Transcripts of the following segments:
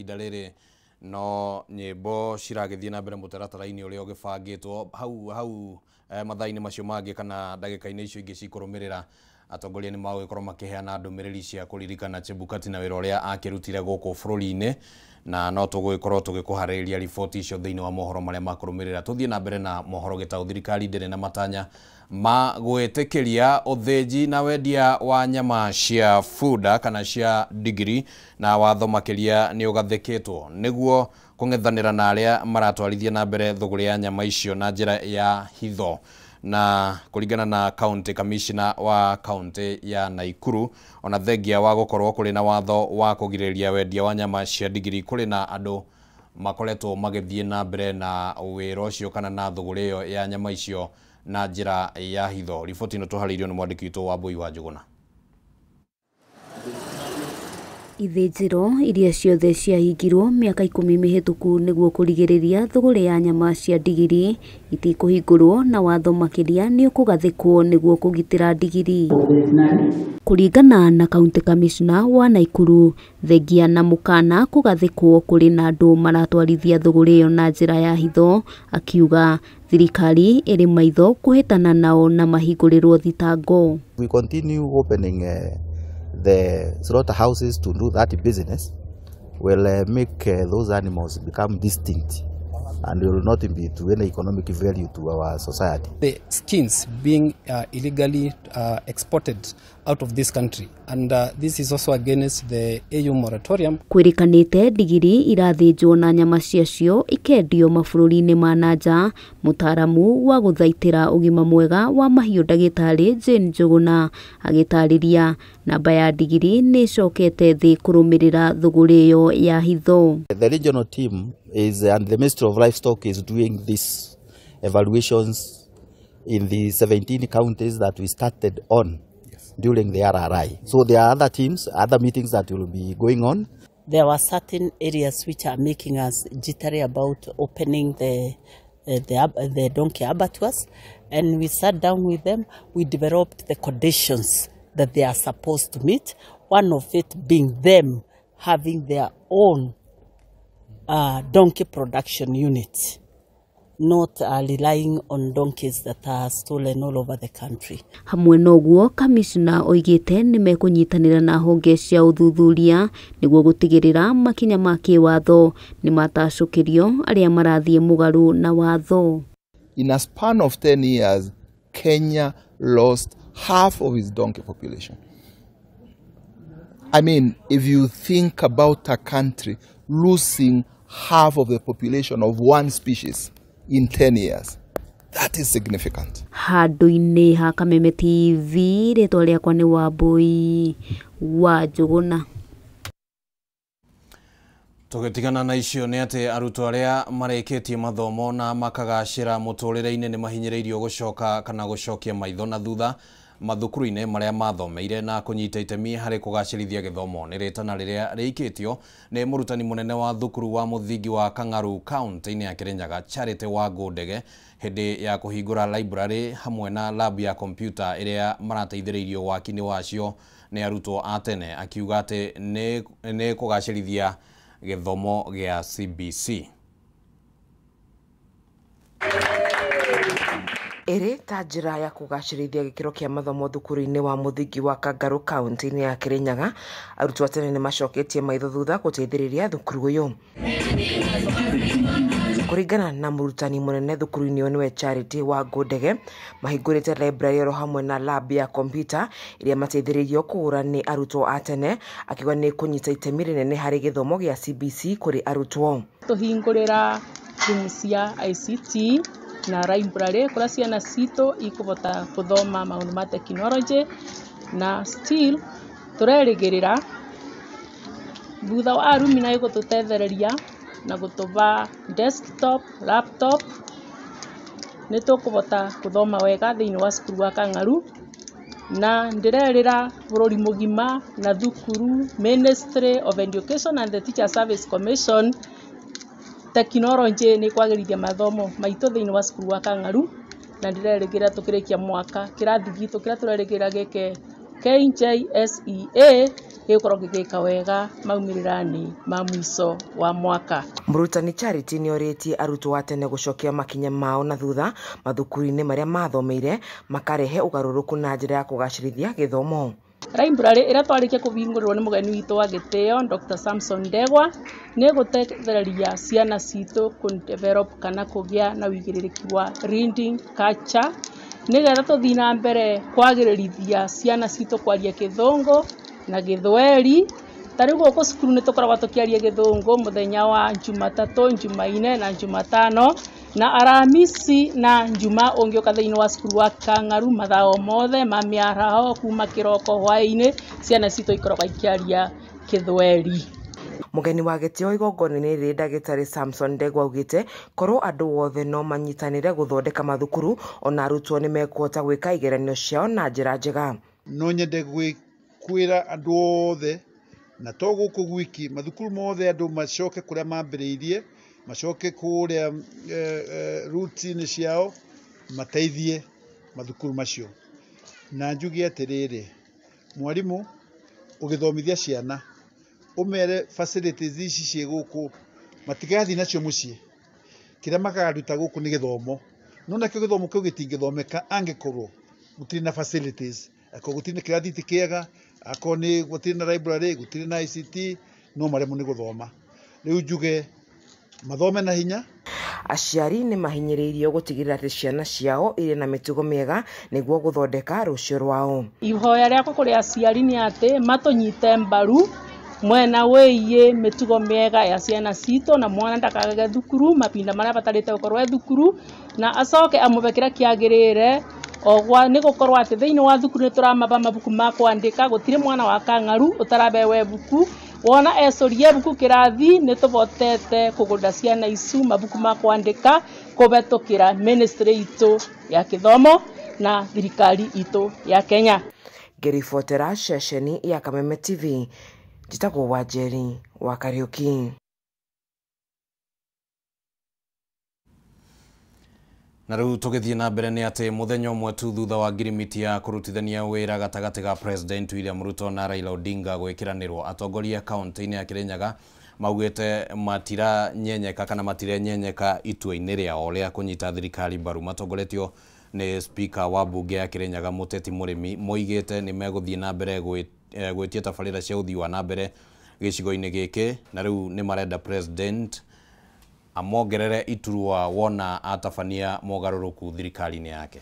Ihinda rĩrĩ no nyĩmbo ciragĩthiĩ na mbere mũtaratara-inĩ ũrĩa ũgĩbangĩtwo hau hau. Mathaa-inĩ macio mangĩ kana ndagĩka-inĩ icio ingĩ cikũrũmĩrĩra, atongoria nĩ magũgĩkorwo makĩheana ndũmĩrĩri cia kũririkana Chebukati na wĩra ũrĩa akĩrutire gũkũ bũrũri-inĩ, na no tũgũgĩkorwo tũgĩkũharĩrĩria riboti icio thĩinĩ wa mohoro marĩa makũrũmĩrĩra. Tũthiĩ na mbere na mohoro gĩtaũ. Thirikari ndĩrĩ na matanya ma gwĩtĩkĩria ũthĩnji na wendia wa nyama cia bunda kana cia ndigiri, na watho makĩria nĩ ũgathĩkĩtwo nĩguo kũng'ethanĩra na arĩa maratwarithia na mbere thũgũrĩ ya nyama icio na njĩra ya hitho. Na kũringana na county commissioner wa county ya Naikuru, ona thengia wa gũkorwo kũrĩ na watho wa kũgirĩrĩria wendia wa nyama cia ndigiri, kũrĩ na andũ makoretwo magĩthiĩ na mbere na wĩra ũcio kana na thũgũrĩ ĩyo ya nyama icio na njĩra ya hitho. Riboti ĩno tũharĩirio nĩ mwandĩki witũ Wambui wa Njũgũna. Ithĩnjĩro iria ciothe ciahingirwo mĩaka 10 mĩhĩtũku nĩguo kũrigĩrĩria thũgũrĩ ya nyama cia ndigiri itikũhingũrwo, na watho makĩria nĩ ũkũgathĩkwo nĩguo kũgitĩra ndigiri. Kũringana na county commissioner wa Naikuru, thengia na mũkana kũgathĩkwo, kũrĩ na andũ maratwarithia thũgũrĩ ĩyo na njĩra ya hitho. Akiuga thirikari ĩrĩ maitho kũhĩtana nao na mahingũrĩrwo thitango. We continue opening the slaughterhouses to do that business will make those animals become distinct and will not be to any economic value to our society. The skins being illegally exported out of this country, and this is also against the AU moratorium. Kwĩrĩkanĩte ndigiri irathĩnjwo na nyama ciacio ikendio mabũrũri-inĩ ma na nja. Mũtaaramu wa gũthaitĩra ũgima mwega wa mahiũ, ndagĩtarĩ Jane Njũgũna, agĩtarĩria namba ya ndigiri nĩ ĩcokete thĩ kũrũmĩrĩra thũgũrĩ ĩyo ya hitho. The regional team is and the Ministry of Livestock is doing these evaluations in the 17 counties that we started on during the RRI. So there are other teams, other meetings that will be going on. There were certain areas which are making us jittery about opening the donkey abattoirs, and we sat down with them. We developed the conditions that they are supposed to meet, one of it being them having their own donkey production unit, not relying on donkeys that are stolen all over the country. Hamwe na ũguo, kamishna oigĩte nĩ mekũnyitanĩra na honge cia ũthuthuria nĩguo gũtigĩrĩra makinya ma kĩwatho nĩ matacũkĩrio arĩa marathiĩ mũgarũ na watho. In a span of 10 years, Kenya lost half of its donkey population. I mean, if you think about a country losing half of the population of one species in 10 years, that is significant. Handũ-inĩ ha Kameme TV, rĩtwa rĩakwa nĩ Wambui wa Njũgũna. Tũgĩtigana na icio nĩ atĩ arutwo arĩa marĩkĩtie mathomo na makagacĩra mũtũrĩre-inĩ nĩ mahinyĩrĩirio gũcoka kana gũcokia maitho na thutha mathukuru-inĩ marĩa mathomeire na kũnyita itemi harĩ kũgacĩrithia gĩthomo. Nĩ rĩtana rĩrĩa rĩikĩtio nĩ mũrutani mũnene wa thukuru wa mũthingi wa Kang'aru kaunti-inĩ ya Kirinyaga, Charity Wangũ Ndege, hĩndĩ ya kũhingũra library hamwe na lab ya kompyuta ĩrĩa marateithĩrĩirio waki-inĩ wacio nĩ arutwo a tene, akiuga atĩ nĩ kũgacĩrithia gĩthomo gĩa CBC. Ĩrĩ ta njĩra ya kũgacĩrithia gĩkĩro kĩa mathomo thukuru-inĩ wa mũthingi wa Kangarũ kaunti-inĩ ya Kirinyaga, arutwo a tene nĩ macoketie maitho thutha gũteithĩrĩria thukuru ũyũ. Kũringana na mũrutani mũnene thukuru-inĩ ũyũ nĩwe Charity Wangũ Ndege, mahingũrĩte library oro hamwe na lab ya kompyuta ĩrĩa mateithĩrĩirio kũgũra nĩ arutwo a tene, akiuga nĩ kũnyita itemi rĩnene harĩ gĩthomo gĩa CBC kũrĩ arutwo. Tũhingũrĩra rumu cia ICT na library kũrĩa ciana citũ ikũhota gũthoma maũndũ ma tekinoronjĩ, na still tũrerĩgĩrĩra thutha wa alumni gũtũtethereria na gũtũba desktop, laptop, nĩ tũkũhota gũthoma wega thĩinĩ wa cukuru wa Kang'aru. Na ndĩrerĩra bũrũri mũgima na thukuru, Ministry of Education and the Teacher Service Commission, tekinoronjĩ nĩ kwagĩrithia mathomo maitũ thĩinĩ wa cukuru wa Kang'aru, na ndĩrerĩgĩrĩra tũkĩrĩkia mwaka kĩrathi gitũ kĩrĩa tũrerĩgĩrĩra gĩke KJSEA gĩgũkorwo gĩgĩka wega maumĩrĩra-inĩ ma mũico wa mwaka. Mũrutani Charity nĩorĩtie arutwo a tene gũcokia makinya mao na thutha mathukuru-inĩ marĩa mathomeire makarehe ũgarũrũku na njĩra ya kũgacĩrithia gĩthomo. Library ĩrĩa twarĩkia kũhingũrĩrwo nĩ mũgeni witũ wa gĩtĩo Dr. Samson Ndegwa nĩ ĩgũteithĩrĩria ciana citũ kũ develop kana kũgĩa na ũigĩrĩrĩki wa reading culture nĩgetha tũthiĩ na mbere kwagĩrĩrithia ciana citũ kwaria Gĩthũngũ na Gĩthweri. Ta rĩu gũkũ cukuru nĩ tũkoragwo tũkĩaria Gĩthũngũ mũthenya wa Jumatatũ, Jumaine na Jumatano na Aramisi na Njuma ũngĩũka thĩinĩ wa cukuru wa Kang'aru mathaa o mothe ma mĩaraho kuma kĩroko hwaĩ-inĩ ciana citũ ikoragwo ikĩaria Gĩthweri. Mũgeni wa gĩtĩo igongona-inĩ rĩrĩ Ndagĩtarĩ Samson Ndegwa augĩte korwo andũ othe no manyitanĩre gũthondeka mathukuru ona arutwo nĩ mekũhota gwĩka igeranio ciao na njĩra njega. No nyende kwĩra andũ othe na to gũkũ gwiki mathukuru mothe andũ macoke kũrĩa mambĩrĩirie, macoke kũrĩa roots-inĩ ciao mateithie mathukuru macio. Na njuge atĩrĩrĩ, mwarimũ ũgĩthomithia ciana ũmere facilities ici ciĩ gũkũ matigathiĩ nacio mũciĩ, kĩrĩa makaruta gũkũ nĩ gĩthomo, no nakĩo gĩthomo kĩu gĩtingĩthomeka angĩkorwo gũtirĩ na facilities, akorwo gũtirĩ na kĩrathi ti kĩega, akorwo nĩ gũtirĩ na library, gũtirĩ na ICT, no maremwo nĩ gũthoma. Rĩu njuge mathome na hinya. Aciari nĩ mahinyĩrĩirio gũtigĩrĩra atĩ ciana ciao irĩ na mĩtugo mĩega nĩguo gũthondeka rũciũ rwao. Ihoya rĩakwa kũrĩ aciari nĩ atĩ matũnyite mbaru mwena wĩgiĩ mĩtugo mĩega ya ciana citũ na mwana ndakagage thukuru mahinda marĩa abatarĩte gũkorwo e thukuru na acoke amũhe kĩrĩa kĩagĩrĩire ogwa nĩ gũkorwo atĩ thĩinĩ wa thukuru nĩ tũramaba mabuku ma kwandĩka gũtirĩ mwana wa Kang'aru ũtarabewe ibuku wona ecoria ibuku kĩrathi nĩ tũbotete kũgũrĩra ciana icu mabuku ma kwandĩka kũhetũkĩra ministry itũ ya gĩthomo na thirikari itũ ya Kenya. Ngĩribotera ceceni ya Kameme TV, njĩtagwo Wanjeri wa Kariuki. Na rĩu tũgĩthiĩ na mbere nĩ atĩ mũthenya ũmwe tu thutha wa ngirimiti ya kũrutithania wĩra gatagatĩ ga President William Ruto na Raila Odinga gwĩkĩranĩrwo, atongoria kaunti-inĩ ya Kirinyaga maugĩte matiranyenyeka kana matirenyenyeka itua-inĩ rĩao rĩa kũnyita thirikari mbaru. Matongoretio nĩ Speaker wa mbunge ya Kirinyaga Mũteti Mũrĩmi, moigĩte nĩ megũthiĩ na mbere gwĩtia tabarĩra cia ũthii wa na mbere gĩcigo-inĩ gĩkĩ, na rĩu nĩ marenda President amongerere iturwa wona atabania mogarũrũku thirikari-inĩ yake.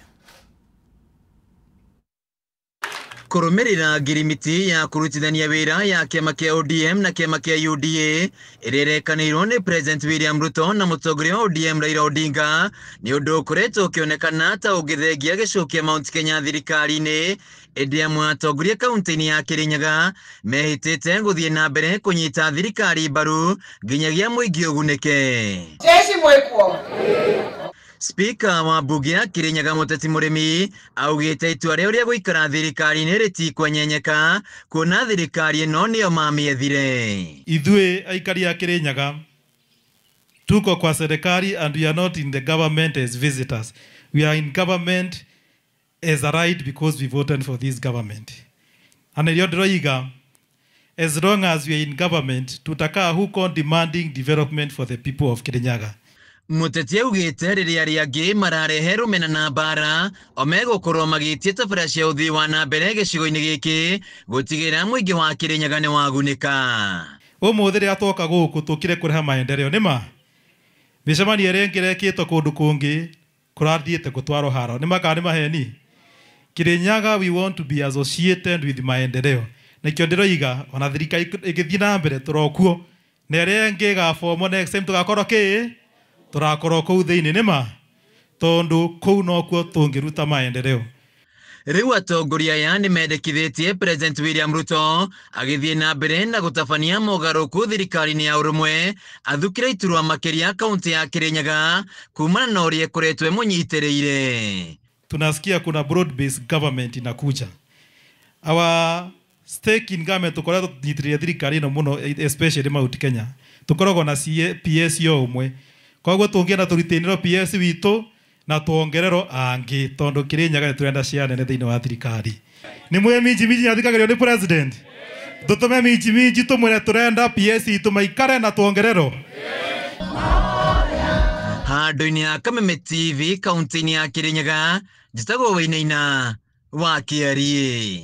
Kũrũmĩrĩra ngirimiti ya kũrutithania wĩra ya kĩama kĩa ODM na kĩama kĩa UDA ĩrĩa ĩrekanĩirwo nĩ President William Ruto na mũtongoria wa ODM Raila Odinga nĩ ũndũ ũkoretwo ũkĩonekana ta ũngĩthengia gĩcũkĩa Mount Kenya thirikari-inĩ. Ĩndĩ amwe atongoria kaunti-inĩ ya Kirinyaga mehĩtĩte gũthiĩ na mbere kũnyita thirikari mbaru nginyagia mũingĩ ũgunĩke. Jeshi mwĩkuo. Speaker wa mbunge ya Kirinyaga Mũteti Mũrĩmi augĩte itua rĩao rĩa gũikara thirikari-inĩ rĩtikwenyenyeka kuona thirikari ĩno nĩyo mamĩethire. Ithuĩ aikari a Kirinyaga tuko kwa serikali and we are not in the government as visitors. We are in government as a right because we voted for this government. And nĩrĩo ndĩroiga, as long as we are in government tutakaa huko demanding development for the people of Kirinyaga. Mũteti augĩte rĩrĩa arĩa angĩ mararehe rũmena na mbara o megũkorwo magĩtie tabarĩra cia ũthii wa na mbere gĩcigo-inĩ gĩkĩ gũtigĩrĩra mũingĩ wa Kirinyaga nĩ wagunĩka. Ũmũthĩ rĩrĩa twoka gũkũ tũkire kũreha maendeleo nĩ ma mĩcemanio ĩrĩa ĩngĩ ĩrekĩtwo kũndũ kũngĩ kũrathiĩte gũtwarwo haro nĩ makaa nĩ maheni. Kirinyaga we want to be associated with maendeleo nĩkĩo ndĩroiga ona thirikari ĩgĩthiĩ na mbere tũrokuo na ĩrĩa ĩngĩ ĩgabomo next time tũgakorwo kĩ tũrakorwo kũu thĩinĩ nĩ ma tondũ kũu nokuo tũngĩruta maendeleo. Rĩu atongoria aya nĩ mendekithĩtie President William Ruto agĩthiĩ na mbere na gũtabania mogarũrũku thirikari-inĩ ya ũrũmwe athukĩre iturwa makĩria kaunti ya Kirinyaga kumana na ũrĩa ĩkoretwo ĩmũnyitĩrĩire. Tunasikia kuna broad based government inakuja. Our stake in government tukoretwo tũnyitĩrĩire thirikari ĩno mũno especially Mount Kenya. Tukoragwo na PS yo ũmwe. Koguo tũngĩenda tũritainĩrwo PS witũ na tuongererwo angĩ tondũ Kirinyaga nĩ tũrenda cia nene thĩinĩ wa thirikari. Nĩ mwĩ minji minji nyathikagĩrio nĩ president. Tutume minji minji tumwire turenda PS itu maikare na tuongererwo. Handũ-inĩ ya Kameme TV kaunti-inĩ ya Kirinyaga, njĩtagwo Wainaina wa Kĩariĩ.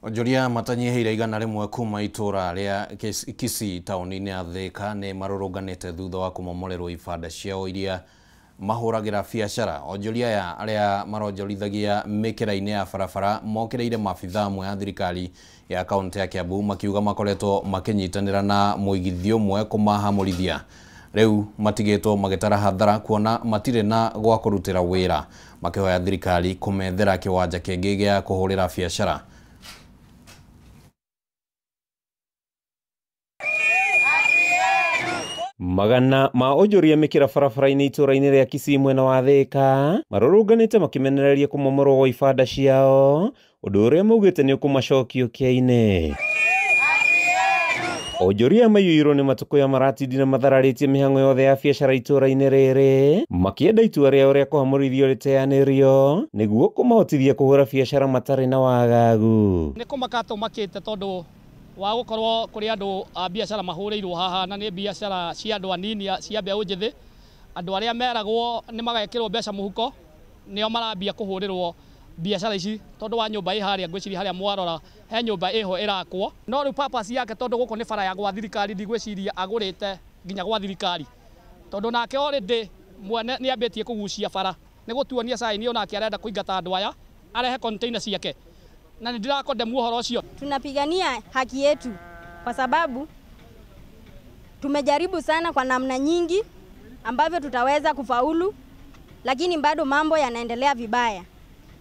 Onjoria matanyihĩire 100 kuma itũra rĩa Kisii taũni-inĩ ya Thika nĩ marũrũnganĩte thutha wa kũmomorerwo ibanda ciao iria mahũragĩra biacara. Onjoria aya arĩa maronjorithagia mĩkĩra-inĩ ya barabara mokĩrĩire maabithaa amwe a thirikari ya kaunti ya Kiambu makiuga makoretwo makĩnyitanĩra na mũigithia ũmwe kũmahamũrithia. Rĩu matigĩtwo magĩtara hathara kuona matirĩ na gwa kũrutĩra wĩra, makĩhoya thirikari kũmethera kĩwanja kĩngĩ gĩa kũhũrĩra biacara. Magana ma onjoria mĩkĩra barabara-inĩ itũra-inĩ rĩa Kisii mwena wa Thika marũrũnganĩte makĩmenereria kũmomorwo gwa ibanda ciao, ũndũ ũrĩa maugĩte nĩ ũkũmacokia ũkĩa-inĩ. Onjoria maiyũirwo nĩ matukũ maratindire mathararĩtie mĩhang'o yothe ya biacara itũra-inĩ rĩrĩ, makĩenda itua rĩao rĩa kũhamũrithio rĩteanĩrio nĩguo kũmahotithia kũhũra biacara matarĩ na wagagu. Nĩ kũmaka tũmakĩte tondũ wa gũkorwo kũrĩ andũ a biacara mahũrĩirwo haha, na nĩ biacara cia andũ anini cia mbeũ njĩthĩ. Andũ arĩa meragwo nĩ magekĩrwo mbeca mũhuko nĩo marambia kũhũrĩrwo biacara ici tondũ wa nyũmba ĩ harĩa, ngwĩciria harĩa mwarora he nyũmba ĩho ĩrakwo. No rĩu purpose yake tondũ gũkũ nĩ bara ya gwa thirikari, ndigwĩciria agũrĩte nginya gwa thirikari, tondũ nake already mwene nĩ ambĩtie kũgucia bara nĩ gũtuonia sign onake arenda kũingata andũ aya arehe container ciake, na nĩ ndĩrakondemu ũhoro ũcio. Tunapigania haki yetu kwa sababu tumejaribu sana kwa namna nyingi ambavyo tutaweza kufaulu, lakini bado mambo yanaendelea vibaya.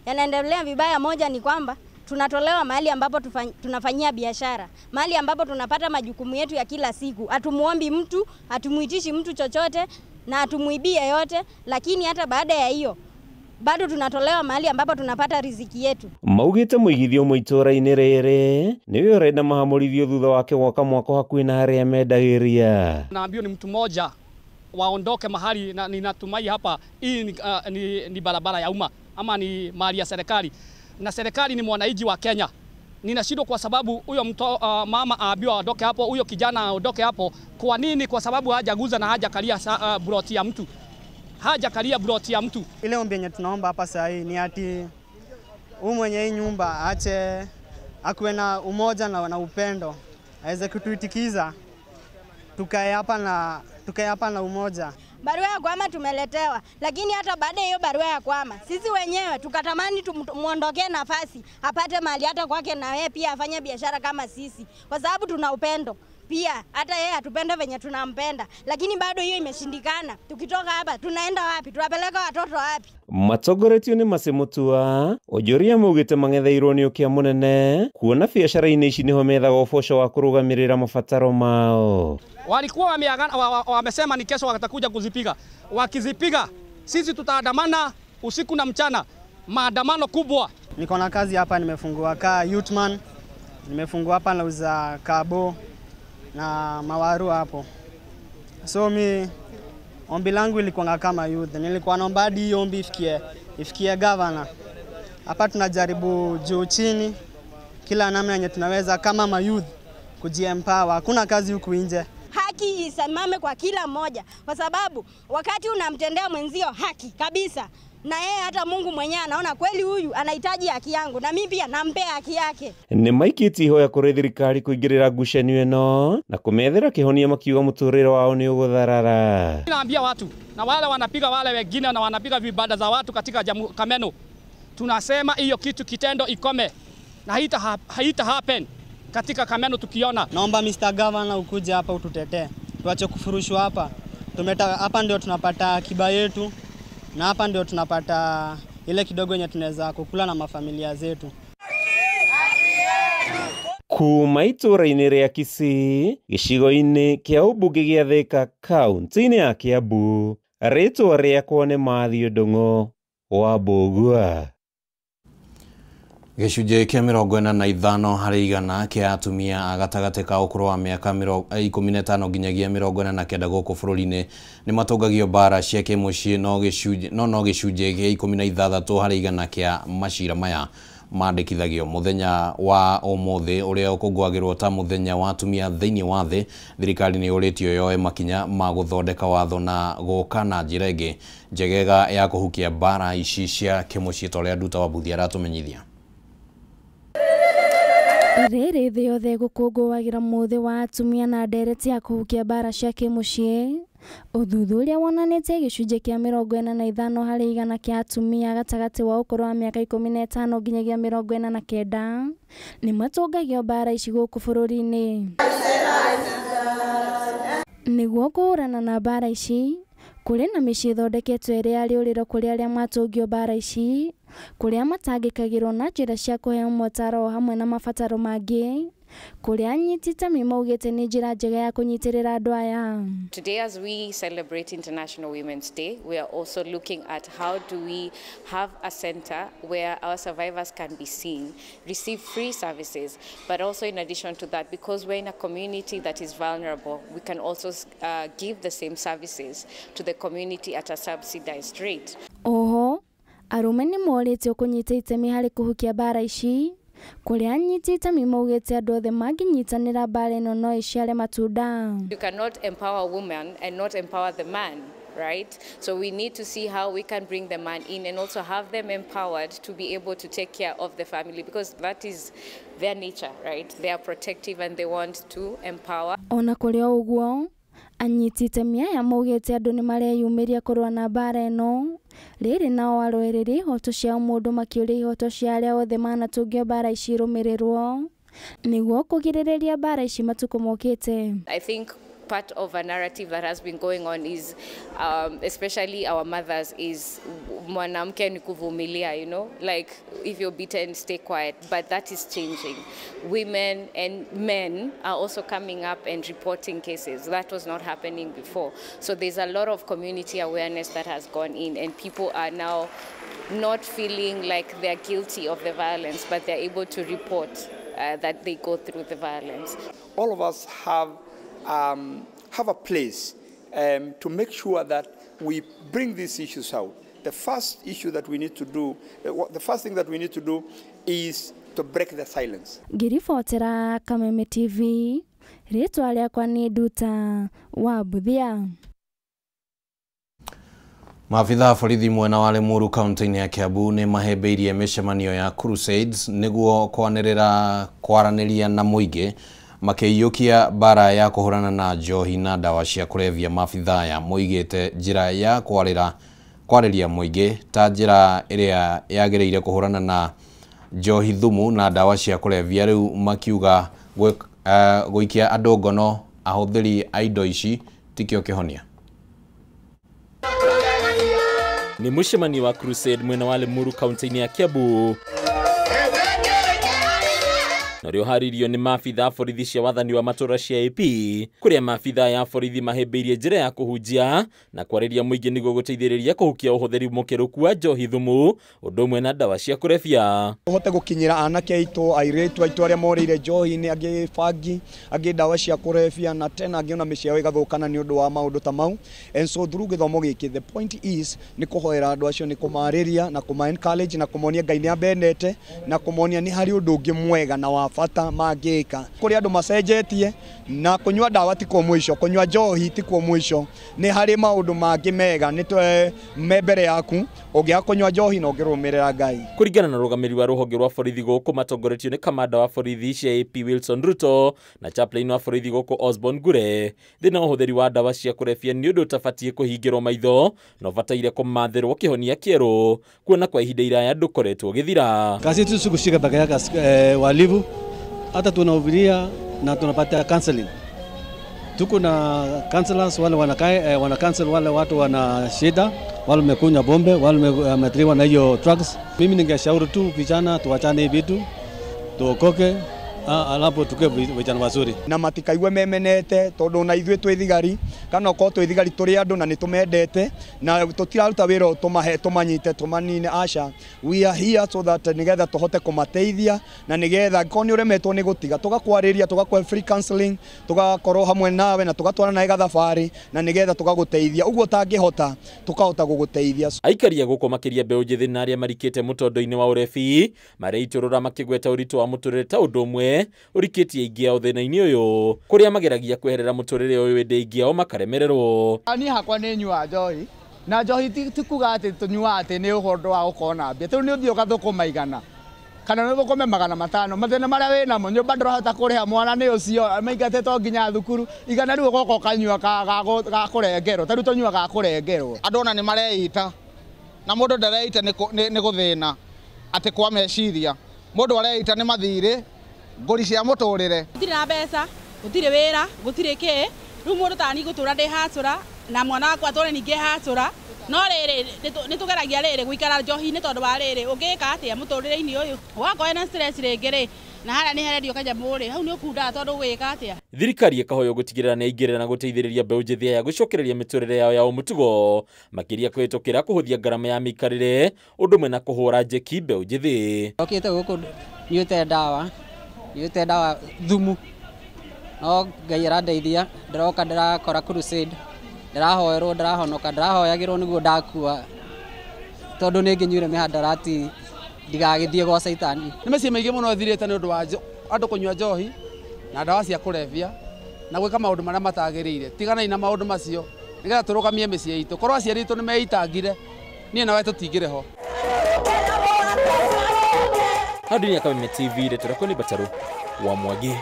Yanaendelea vibaya. Moja ni kwamba tunatolewa mahali ambapo tunafanyia biashara, mahali ambapo tunapata majukumu yetu ya kila siku. Hatumuombi mtu, hatumuitishi mtu chochote na hatumuibii yeyote, lakini hata baada ya hiyo bado tunatolewa mahali ambapo tunapata riziki yetu. Maugĩte mũigithia ũmwe itũra-inĩ rĩrĩ nĩwe ũrenda mahamũrithio thutha wake gwaka mwako hakuhĩ na harĩa mendagĩria. Naambiwa ni mtu mmoja waondoke mahali, na ninatumai hapa hii ni barabara ya umma ama ni mali ya serikali, na serikali ni mwananchi wa Kenya. Ninashindwa kwa sababu huyo mama aambiwa aondoke hapo, huyo kijana aondoke hapo. Kwa nini? Kwa sababu hajaguza na hajakalia broti ya mtu. Hajakalia broti ya mtu. Ile ombi yenye tunaomba hapa saa hii ni ati huyu mwenye hii nyumba aache, akuwe na umoja na upendo, aweze kutuitikiza tukae hapa na umoja. Barua ya kwama tumeletewa, lakini hata baada ya hiyo barua ya kwama sisi wenyewe tukatamani tumuondokee nafasi apate mali hata kwake, na yeye pia afanye biashara kama sisi, kwa sababu tuna upendo pia, hata yeye atupende venye tunampenda, lakini bado hiyo imeshindikana. Tukitoka hapa tunaenda wapi? Tunapeleka watoto wapi? Matongoretio nĩ Mercy Mutua, onjoria maugĩte mang'etheirwo nĩ ũkĩa mũnene kuona biacara-inĩ ici nĩho methaga ũboco wa kũrũgamĩrĩra mabataro mao. Walikuwa wamesema ni kesho watakuja kuzipiga. Wakizipiga sisi tutaandamana usiku na mchana, maandamano kubwa. Niko na kazi hapa, nimefungua ka youthman, nimefungua hapa nauza kabo na mawaru hapo. So mi ombi langu ilikuwa kama youth, nilikuwa naomba hadi ombi ifikie governor. Hapa tunajaribu juu chini kila namna yenye tunaweza kama ma youth kujiempower. Hakuna kazi huku nje. Haki isimame kwa kila mmoja, kwa sababu wakati unamtendea mwenzio haki kabisa, na yeye hata Mungu mwenyewe anaona kweli huyu anahitaji haki yangu, na mimi pia nampea haki yake. Nĩ maikĩtie ihoya kũrĩ thirikari kũingĩrĩra ngucanio ĩno na kũmethera kĩhonia makiuga mũtũrĩre wao nĩ ũgũtharara. Naambia watu na wale wanapiga wale wengine na wanapiga vibanda za watu katika Kameno, tunasema hiyo kitu kitendo ikome na haita happen katika Kameno tukiona. Naomba Mr. Governor ukuje hapa ututetee, tuache kufurushwa hapa. Hapa ndio tunapata akiba yetu, na hapa ndio tunapata ile kidogo yenye tunaweza kukula na mafamilia zetu. Kuma itũra-inĩ rĩa Kisii, gĩcigo-inĩ kĩa ũmbunge gĩa Thika kaunti-inĩ ya Kiambu, rĩtwa rĩakwa nĩ Matthew Ndung'u wa Mbũgua. Gĩcunjĩ kĩa 45 harĩ igana kĩa atumia a gatagatĩ ka ũkũrũ wa mĩaka 15 nginyagia 49 gũkũ bũrũri-inĩ nĩ matũngagio mbara cia kĩmũciĩ, no gĩcunjĩ kĩa 16 harĩ igana kĩa macira maya Mandĩkithagio mũthenya wa ũmũthĩ ũrĩa ũkũngũagĩrwo ta mũthenya wa atumia thĩinĩ wa thĩ. Thirikari nĩ yũrĩtio yoe makinya ma gũthondeka watho na gũka na njĩra ĩngĩ njegega ya kũhukia mbara ici cia kĩmũciĩ ta ũrĩa Nduta Wabuthi aratũmenyithia. Rĩrĩ thĩ yothe gũkũngũagĩra mũthĩ wa atumia na ndereti ya kũhukia mbara cia kĩmũciĩ. Ũthuthuria wonanĩtie gĩcunjĩ kĩa 45 harĩ igana kĩa atumia gatagatĩ wa ũkũrũ wa mĩaka 15 nginyagia 49 nĩ matũngagio mbara ici gũkũ bũrũri-inĩ. Nĩguo kũhũrana na mbara ici, kũrĩ na mĩciĩ ĩthondeketwo ĩrĩ ya rĩũrĩro kũrĩ arĩa matũngio mbara ici, kũrĩa matangĩkagĩrwo na njĩra cia kũheo motaro hamwe na mabataro mangĩ, kũrĩa anyiti itemi maugĩte nĩ njĩra njega ya kũnyitĩrĩra andũ aya. Today, as we celebrate International Women's Day, we are also looking at how do we have a center where our survivors can be seen, receive free services, but also in addition to that, because we're in a community that is vulnerable, we can also give the same services to the community at a subsidized rate. Oho, arũme nĩ morĩtio kũnyita itemi harĩ kũhukia mbara ici, kũrĩa anyiti itemi maugĩte andũ othe mangĩnyitanĩra mbara ĩno no ĩciare matunda. You cannot empower a woman and not empower the man, right? So we need to see how we can bring the man in and also have them empowered to be able to take care of the family, because that is their nature, right? They are protective and they want to empower. Ona kũrĩ o ũguo, anyiti itemi aya maugĩte andũ nĩ mareyumĩria kũrũa na mbara ĩno. Rĩrĩ nao arũĩrĩri ihoto cia mũndũ makĩũria ihoto cia arĩa othe manatũngio mbara ici irũmĩrĩrwo nĩguo kũgirĩrĩria mbara ici matukũ mokĩte. I think part of a narrative that has been going on is, especially our mothers, is mwanamke ni kuvumilia, you know, like if you're beaten, stay quiet. But that is changing. Women and men are also coming up and reporting cases. That was not happening before. So there's a lot of community awareness that has gone in, and people are now not feeling like they're guilty of the violence, but they're able to report that they go through the violence. All of us have a place to make sure that we bring these issues out. The first issue that we need to do, the first thing that we need to do is to break the silence. Ngiribotera Kameme TV, rĩtwa rĩakwa nĩ Nduta wa Buthia. Maabitha a borithi mwena wa Limuru kaunti-inĩ ya Kiambu nĩ mahĩmbĩirie mĩcemanio ya Crusades nĩguo kwanĩrĩra kwaranĩria na mũingĩ makĩiyũkia mbara ya kũhũrana na njohi na ndawa cia kũrebia. Maabitha aya moigĩte njĩra ya kwarĩria mũingĩ ta njĩra ĩrĩa yagĩrĩire kũhũrana na njohi thumu na ndawa cia kũrebia, rĩu makiuga gũikia andũ ngono ahũthĩri a indo ici tikĩo kĩhonia. Ni mũcemanio wa Crusade mwena wa Limuru kaunti-inĩ ya Kiambu na ũrĩa ũharĩirio nĩ maabitha a borithi cia wathani wa matũũra cia AP, kũrĩa maabitha ya borithi mahĩmbĩirie njĩra ya kũhunjia na kwarĩria mũingĩ nĩguo gũteithĩrĩria kũhukia ũhũthĩri mũkĩrũku wa njohi thumu ũndũ ũmwe na ndawa cia kũrebia. Ũhote gũkinyĩra anake aitũ, airĩtu aitũ arĩa morĩire njohi-inĩ, angĩ bangi, angĩ ndawa cia kũrebia, na tena angĩ ona mĩciĩ yao ĩgathũkana nĩ ũndũ wa maũndũ ta mau. And so through gĩthomo gĩkĩ, the point is nĩ kũhoera andũ acio, nĩ kũmarĩria na kũma encourage na kũmonia Ngai nĩ ambendete na kũmonia nĩ harĩ ũndũ ũngĩ mwega na wa bata mangĩka. Kũrĩ andũ macenjetie na kũnyua ndawa ti kuo mũico, kũnyua njohi ti kuo mũico, nĩ harĩ maũndũ mangĩ mega nĩ me mbere yaku ũngĩaga kũnyua njohi na ũngĩrũmĩrĩra Ngai. Kũringana na rũgamĩrĩri wa rũhonge rwa borithi gũkũ matongoretio nĩ kamanda wa borithi cia AP Wilson Ruto na chaplain wa borithi gũkũ Osborne Ngure, thĩna wa ũhũthĩri wa ndawa cia kũrebia nĩ ũndũ ũtabatiĩ kũhingĩrwo maitho na ũbataire kũmathĩrwo kĩhonia kĩerũ kuona kwa ihinda iraya ndũkoretwo ũgĩthira. Kazi yetu si kushika peke yake walivu, hata tunahubiria na tunapata counseling. Tuko na counselors wale wana counsel wale watu wana shida, wale wamekunywa bombe, wale wameathiriwa na hiyo drugs. Mimi ningeshauri tu vijana tuachane hivi vitu, tuokoke, Alafu tukue vijana wazuri na matikaigue memenete tondu na ithuĩ twĩ thigari kana okorwo twĩ thigari tũrĩ andũ na nĩ tũmendete na tũtiraruta wĩra tũmahe tũmanyite tũmanine aca. We are here so that nigetha tũhote kũmateithia na nigetha angĩkorwo nĩ ũremetwo nĩ gũtiga tũgakwarĩria, tũgakũhe free counseling, tũgakorwo hamwe nawe na tũgatwarana nawe gathabarĩ na nigetha tũgagũteithia ũguo ũtangĩhota tũkahota gũgũteithia. Aikari a gũkũ makĩria mbeũ njĩthĩ na arĩa marikĩte mũtondo-inĩ wa ũrebi mareitũrũra makĩgweta ũritũ wa mũtũrĩre ta ũndũ ũmwe ũrikĩtie aingĩ ao thĩna-inĩ ũyũ kũrĩa mageragia kweherera mũtũrĩre ũyũ ĩndĩ aingĩ ao makaremererwo. Niĩ hakwa nĩ nyuaga njohi na njohi ti kuga atĩ tũnyuaga atĩ nĩ ũhoro wa gũkorwo na mbia, rĩu nĩ ũthiĩ ũgathũkũma 100 kana nĩ ũthũkũme 500 mathĩna marĩa wĩ namo nyũmba ndũrahota kũrĩha mwana nĩ ũcio maingatĩtwo nginya thukuru 100 rĩu ũgoka ũkanyua ga kũrengerwo ta rĩu tũnyuaga ga kũrengerwo. Andũ ona nĩ mareita na mũndũ ndareita nĩ gũthĩna atĩ kwa meciria, mũndũ areita nĩ mathirĩ ngũri cia mũtũrĩre. Gũtirĩ na mbeca, gũtirĩ wĩra, gũtirĩ kĩ, rĩu mũndũ tani gũtũra ndĩ hacũra na mwana wakwa atũre ningĩ hacũra no rĩrĩ nĩ tũgeragia rĩrĩ gũikara njohi-inĩ tondũ wa rĩrĩ ũngĩka atĩa mũtũrĩre-inĩ ũyũ wakorwo na stress rĩngĩ rĩ na harĩa nĩ harendio kanyamũ rĩ hau nĩ ũkundaga tondũ ũgwĩka atĩa. Thirikari ĩkahoywo gũtigĩrĩra nĩ yaingĩrĩra na gũteithĩrĩria mbeũ njĩthĩ aya gũcokereria mĩtũrĩre yao ya mũtugo makĩria kũhĩtũkĩra kũhũthia ngarama ya mĩikarĩre ũndũ ũmwe na kũhũra njeki mbeũ njĩthĩ. Okĩte gũkũ nyuĩte ndawa thumu no Ngai arandeithia ndĩroka ndĩrakora crusade ndĩrahoerwo ndĩrahonoka ndĩrahoyagĩrwo nĩguo ndakua tondũ nĩ ngĩnyuire mĩhandarati ndigagĩthiĩ gwa caitani. Nĩ mĩciĩ mĩingĩ mũno ĩthirĩte nĩ ũndũ wa andũ kũnyua njohi na ndawa cia kũrebia na gwĩka maũndũ marĩa matagĩrĩire. Tiganai na maũndũ macio nĩgetha tũrũgamie mĩciĩ itũ. Korwo aciari aitũ nĩ meitangire niĩ nawe tũtingĩrĩ ho. Hau ya Kameme TV ndeto rakwa nĩ Bataru wa Mwangi.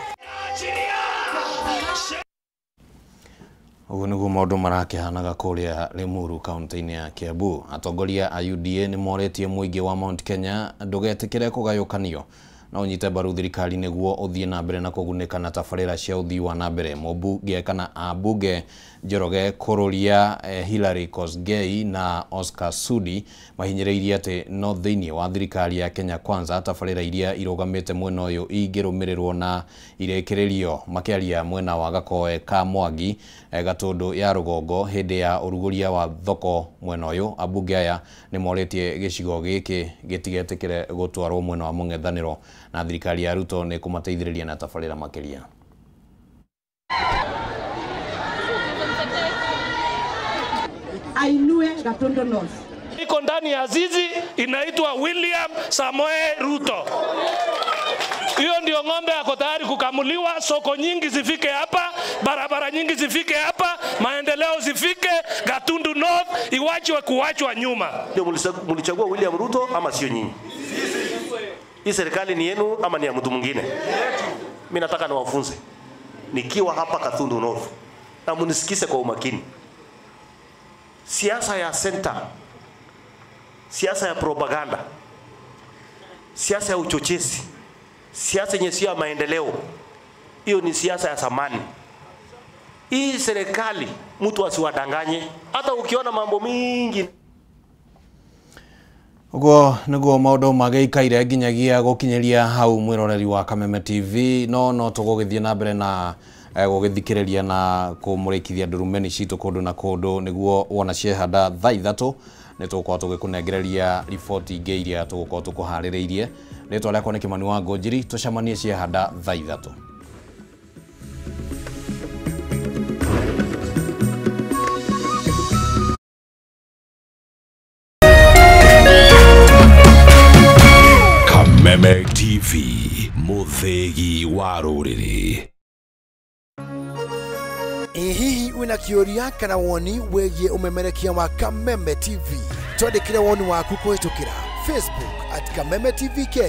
Ũguo nĩguo maũndũ marakĩhanaga kũrĩa Limuru kaunti-inĩ ya Kiambu. Atongoria a UDA nĩ morĩtie mũingĩ wa Mount Kenya ndũgetĩkĩre kũgayũkanio na ũnyite mbaru thirikari nĩguo ũthiĩ na mbere na kũgunĩka na tabarĩra cia ũthii wa na mbere. Mũmbunge kana ambunge Njoroge Kururia, Hillary Kosgei na Oscar Sudi mahinyĩrĩirie atĩ no thĩinĩ wa thirikari ya Kenya Kwanza tabarĩra iria irũgamĩte mwena ũyũ ingĩrũmĩrĩrwo na irĩkĩrĩrio. Makĩaria mwena wa Gakoe ka Mwangi Gatũndũ ya rũgongo hĩndĩ ya ũrugũria wa thoko mwena ũyũ, ambunge aya nĩ morĩtie gĩcigo gĩkĩ gĩtigetĩkĩre gũtwarwo mwena wa mũng'ethanĩro na thirikari ya Ruto nĩ kũmateithĩrĩria na tabarĩra makĩria. Ainue Gatundu North. Iko ndani ya zizi inaitwa William Samoei Ruto. Hiyo ndio ng'ombe ako tayari kukamuliwa. Soko nyingi zifike hapa, barabara nyingi zifike hapa, maendeleo zifike Gatundu North, iwachwe kuachwa nyuma. Ndio mulichagua William Ruto ama sio nyinyi? Hii serikali ni yenu ama ni ya mtu mwingine? Mimi nataka niwafunze nikiwa hapa Gatundu North na munisikize kwa umakini. Siasa ya center, siasa ya propaganda, siasa ya uchochezi, siasa yenye sio ya maendeleo, hiyo ni siasa ya zamani. Hii serikali mtu asiwadanganye, hata ukiona mambo mingi. Uguo niguo maundu magĩikaire nginyagia gũkinyĩria hau mwĩroreri wa Kameme TV, no tũgũgĩthiĩ na mbere na gũgĩthikĩrĩria na kũmũrĩkithia ndurumeni citũ kũndũ na kũndũ nĩguo wona ciehanda thaa 3 nĩ tũgũkorwo tũgĩkũnengereria riboti ingĩ iria tũgũkorwo tũkũharĩrĩirie. Rĩtwa rĩakwa nĩ Kĩmani wa Ngũnjiri, tũcemanie ciehanda thaa 3. Kameme TV, mũthĩgi wa rũrĩrĩ. Ĩ hihi wĩna kĩũria kana woni wĩgiĩ ũmemerekia wa Kameme TV? Twandĩkĩre woni waku kũhĩtũkĩra Facebook at Kameme TV Kenya.